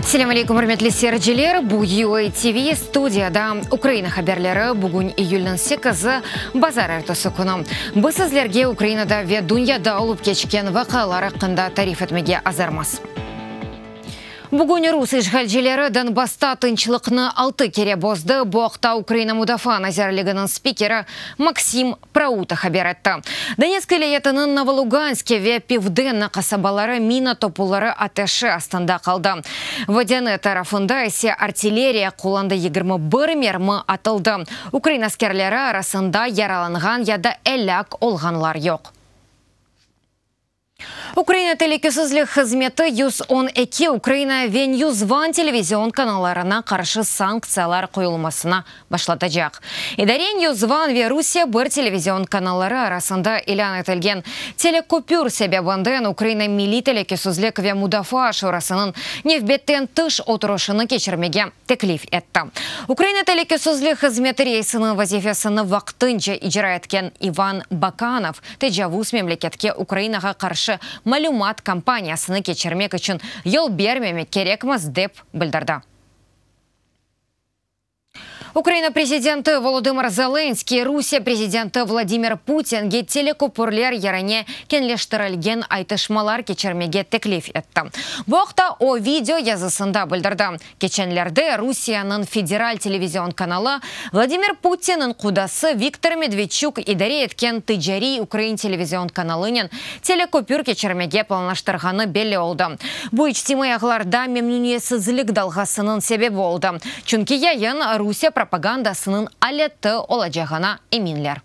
Selâm aleykum, ürmetli seyirciler! Bu UA TV, studiyada Ukraina haberleri. Bugün iyülniñ sekizi, bazarertesi künü. Biz sizlerge Ukrainada ve dünyada olıp keçken vaqialar aqqında tarif etmege azırmız. Bugün rus işğalcileri Donbassta tınçlıqnı altı kere bozdı. Bu aqta Ukraina Mudafaa nazirliginiñ spikeri Maksim Prauta haber etti. Donetsk vilâyetiniñ Novoluganske ve Pivdenna qasabaları mina topuları ateşi astında qaldı. Vodâne tarafında ise artilleriya qullandı, 21 mermi atıldı. Ukraina askerleri arasında yaralanğan ya da elâk olğanlar yoq. Ukraina telükesizlik hızmeti 112 Ukraina ve NewsOne televizion kanallarına qarşı sanktsiyalar qoyulmasına başlatacaq. İdare NewsOne ve Rusiye bir televizion kanalları arasında ilân etilgen telekopür sebebinden Ukraina Milliy telükesizlik ve mudafaa şurasınıñ nevbetten tış oturışını keçirmege teklif etti. Ukraina telükesizlik hızmeti reisiniñ vazifesini vaqtınca icra etken İvan Bakanov tecavuz memleketke Ukrainağa qarşı malümat kampaniyasını keçirmek içün yol bermemek kerekmiz, dep bildirdi. Ukraina prezidenti Volodımır Zelenskıy Rusiye prezidenti Vladimir Putinge telekopürler yerine keñleştirilgen aytışmalar keçirmege teklif etti. Bu aqta o video yazısında bildirdi. Keçenlerde Rusiyeniñ federal televizion kanalı Vladimir Putinniñ qudası Viktor Medvedçuk idare etken ticariy ukrain televizion kanalınen telekopür keçirmege planlaştırğanı belli oldı. Bu içtimaiy ağlarda memnüniyetsizlik dalğasınıñ sebebi oldı, çünki yayın Rusiye propagandasınıñ aleti olacağına eminler.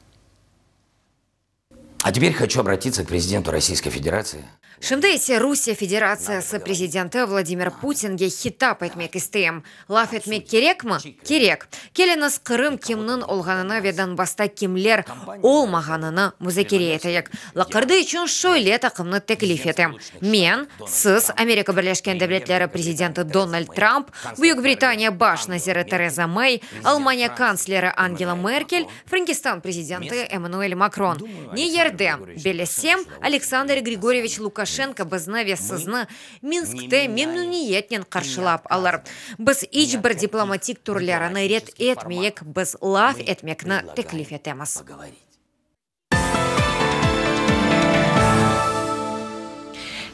A teper hoçu obratitsya k prezidentu Rossiyskoy Federatsii. Şimdi ise Rusiye Federatsiyası prezidenti Vladimir Putinge hitap etmek isteyim. Laf etmek kerekmi? Kerek. Keliñiz, Qırım kimniñ olğanını ve Donbassta kimler olmağanını muzakere eteyik. Laqırdı içün şöyle taqımnı teklif etem, men, siz, Amerika Birleşken Devletleri prezidenti Donald Tramp, Büyük Britaniya baş naziri Tereza Mey, Almaniya kantsleri Angela Merkel, Frenkistan prezidenti Emmanuel Makron, Ne yerde, bellesem, Aleksandr Grigoryeviç Lukaşenko bizni ve sizni Minskte memnüniyetnen qarşılap alır. Biz iç bir diplomatik türlerini red etmeyik, biz laf etmekni teklif etemiz.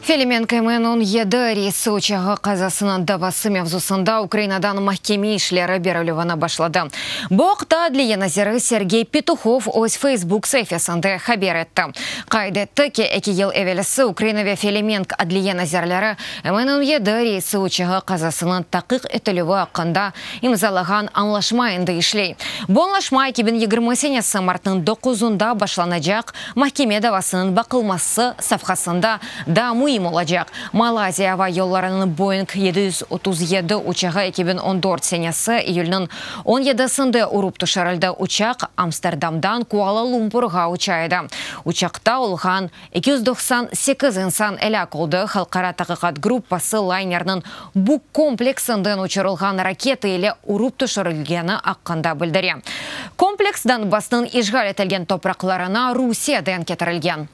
Felemenk MN 17 reysi uçağı qazasınıñ davası mevzusında Ukrainadan mahkeme işleri berilüvini başladı. Bu aqta Adliye naziri Sergey Petuhov öz Facebook saifesinde haber etti. Qayd etti ki, eki yıl evelsi Ukraina ve Felemenk adliye nazirleri MN 17 reysi uçağı qazasınıñ taqiq etilüvi aqqında imzalağan añlaşma endi işley. Bu añlaşma 2020 senesi martnıñ doquzında başlanacaq mahkeme davasınıñ baqılması safhasında daa müim olacaq. Malayziya ava yollarınıñ Boeing 737 uçağı 2014 senesi iyülniñ on yedisinde urıp tüşürildi. Uçaq Amsterdamdan Kuala-Lumpurğa uça edi. Uçaqta olğan 298 insan elâk oldı. Halqara taqiqat gruppası laynerniñ Buk kompleksinden uçurılğan raketa ile urıp tüşürilgeni aqqında bildire. Kompleks Donbassnıñ işğal etilgen topraqlarına Rusiyeden ketirilgen.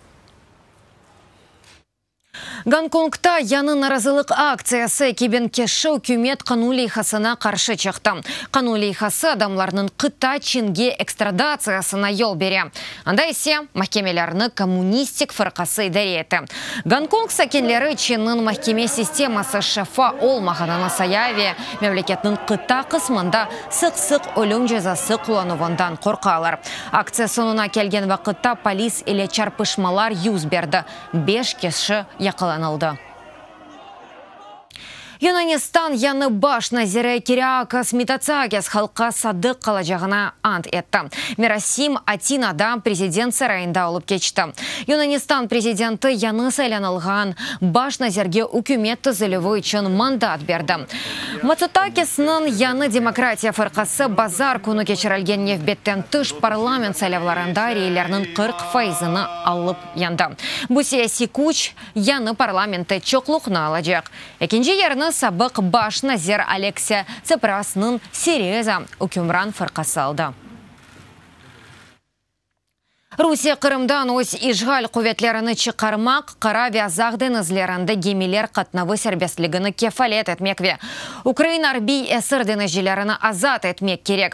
Gonkongda yañı narazılıq aktsiyası, 2000 kişi ükümet qanun leyhasına qarşı çıqtı. Qanun leyhası adamlarnıñ qıta Çinge ekstradatsiyasına yol bere. Anda ise mahkemelerni Kommunistik fırqası idare ete. Gonkong sakinleri Çinniñ mahkeme sisteması şeffa olmağanını saya ve memleketniñ qıta qısmında sıq-sıq ölüm cezası qullanuvından qorqalar. Aktsiya soñuna kelgen vaqıtta polis ile çarpışmalar yüz berdi, beş kişi yaqalanıldı. Yunanistan yañı baş naziri Kiriakos Mitotsakis halqqa sadıq qalacağına ant etti. Merasim Atinada prezident sarayında olıp keçti. Yunanistan prezidenti yañı saylanılğan baş nazirge ükümet tizilüvi içün mandat berdi. Mitsotakisniñ Yañı demokratiya fırqası bazar künü keçirilgen nevbetten tış parlament saylavlarında reylerniñ 40 faizini alıp yeñdi. Bu siyasiy küç yañı parlamentte çoqluqnı alacaq. Ekinci yerni sabıq baş nazir Aleksiya Tsiprasnıñ Siriza ükümran fırqası aldı. Rusiye Qırımdan öz işğal quvetlerini çıqarmaq, Qara ve Azaq deñizlerinde gemiler qatnavı serbestligini kefalet etmek ve ukrain arbiy esir deñizcilerini azat etmek kerek.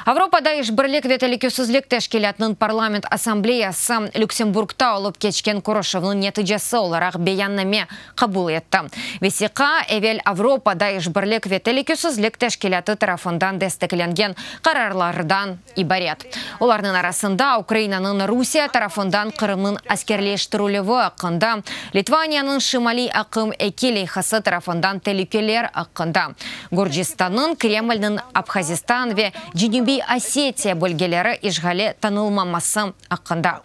Avropada İşbirlik ve Telükesizlik Teşkilâtınıñ Parlament Assambleyası Lüksemburgta olıp keçken körüşüvniñ neticesi olaraq beyanname qabul etti. Vesiqa, evel Avropada İşbirlik ve Telükesizlik Teşkilâtı tarafından desteklengen qararlardan ibaret. Olarnıñ arasında Ukrainanıñ Rusiye tarafından Qırımnıñ askerleştirilüvi aqqında, Litvaniyanıñ Şimaliy aqım eki leyhası tarafından telükeler aqqında, Gürcistannıñ Kremlniñ Abhazistan ve Cenübiy Osetiya bölgeleri işğali tanılmaması aqqında.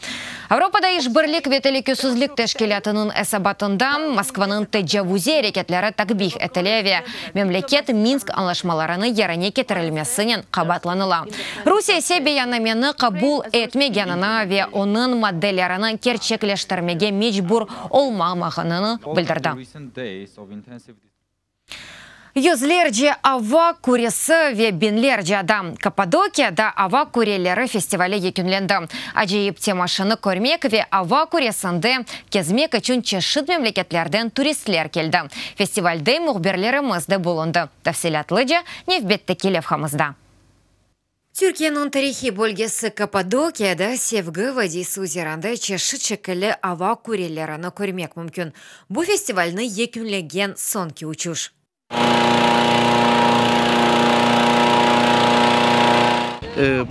Avropada İşbirlik ve Telükesizlik Teşkilâtınıñ esabatında Moskvanıñ tecavuziy areketleri takbih etile ve memleket Minsk añlaşmalarını yerine ketirilmesinen qabaatlanıla. Rusiye ise beyannameni qabul etmegenini ve onıñ maddelerini kerçekleştirmege mecbur olmamağanını bildirdi. Yüzlerce ava küresi ve biñlerce adam. Kappadokiyada ava küreleri festivali yekünlendi. Acayip temaşanı körmek ve ava küresinde kezmek içün çeşit memleketlerden turistler keldi. Festivalde mühbirlerimiz de bulundı. Tafsilâtlıca nevbetteki levhamızda. Türkiyeniñ tarihiy bölgesi Kappadokiyada Sevgi vadiysi üzerinde çeşit şekilli ava kürelerini körmek mümkün. Bu festivalni yekünlegen soñki uçuş.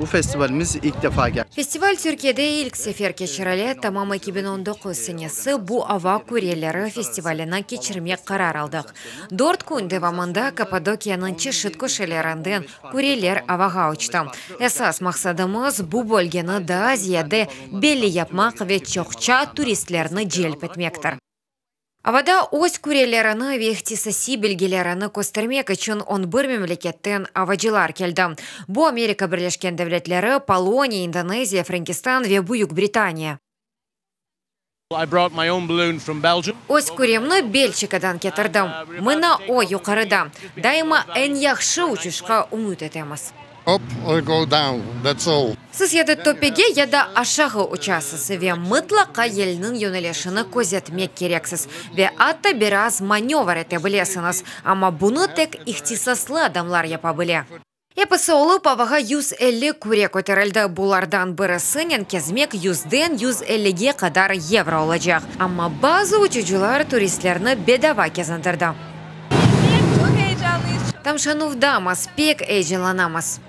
Bu festivalimiz ilk defa. Festival Türkiyede ilk sefer keçirile, tamam 2019 senesi bu ava küreleri festivalini keçirmek qarar aldıq. Dört kün devamında Kappadokiyanıñ çeşit köşelerinden Küreler avağa uçtı. Esas maqsadımız, bu bölgeni daa ziyade belli yapmaq ve çoqça turistlerni celp etmektir. Avada öz kürelerini ve ihtisasiy bilgilerini köstermek içün on bir memleketten avacılar keldi. Bu, Amerika Birleşken Devletleri, Poloniya, İndoneziya, Frenkistan ve Büyük Britaniya. Öz küremni Belçikadan ketirdim. Mına o, yuqarıda. Daima eñ yahşı uçuşqa ümüt etemiz. Siz ya da töpege, ya da aşağı uçasız ve mıtlaqa yelniñ yönelişini közetmek kereksiz ve atta biraz manövr ete bilesiñiz, amma bunı tek ihtisaslı adamlar yapa bile. Episi olıp, avağa 150 küre köterildi, bulardan birisinen kezmek yüzden 150ge qadar yevro olacaq. Amma bazı uçucılar turistlerni bedava kezindirdi. Tamşanuvdamız, pek eyecanlanamız.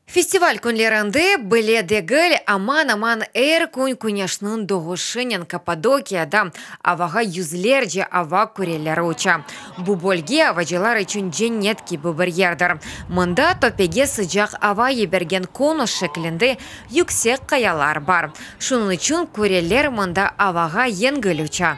Festival künlerinde bile degil, aman-aman er kün küneşniñ doğuşınen Kappadokiyada avağa yüzlerce ava küreleri uça. Bu bölge avacılar içün cennet kibi bir yerdir. Mında töpege sıcaq ava yibergen konus şeklinde yüksek qayalar bar. Şunıñ içün küreler mında avağa yengil uça.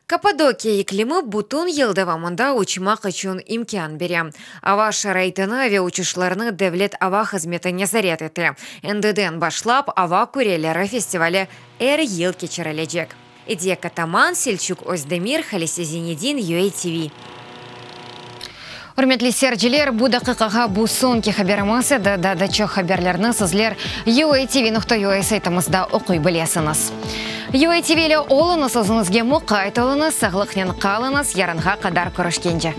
Kappadokiya iklimi bütün yıl devamında uçmaq içün imkân bere. Ava şaraitini ve uçuşlarnı Devlet ava hızmeti nezaret ete. Endiden başlap ava küreleri festivali er yıl keçirilecek. Ediye Kataman, Selçuk Özdemir, Halise Zinedin, UATV. Ürmetli seyirciler, bu daqiqağa bu soñki haberimiz edi. Daa da çoq haberlerni sizler uatv.ua saytımızda oquy bilesiñiz. UATV ile oluñız, özüñizge muqayt oluñız, sağlıqnen qalıñız, yarınğa qadar körüşkence.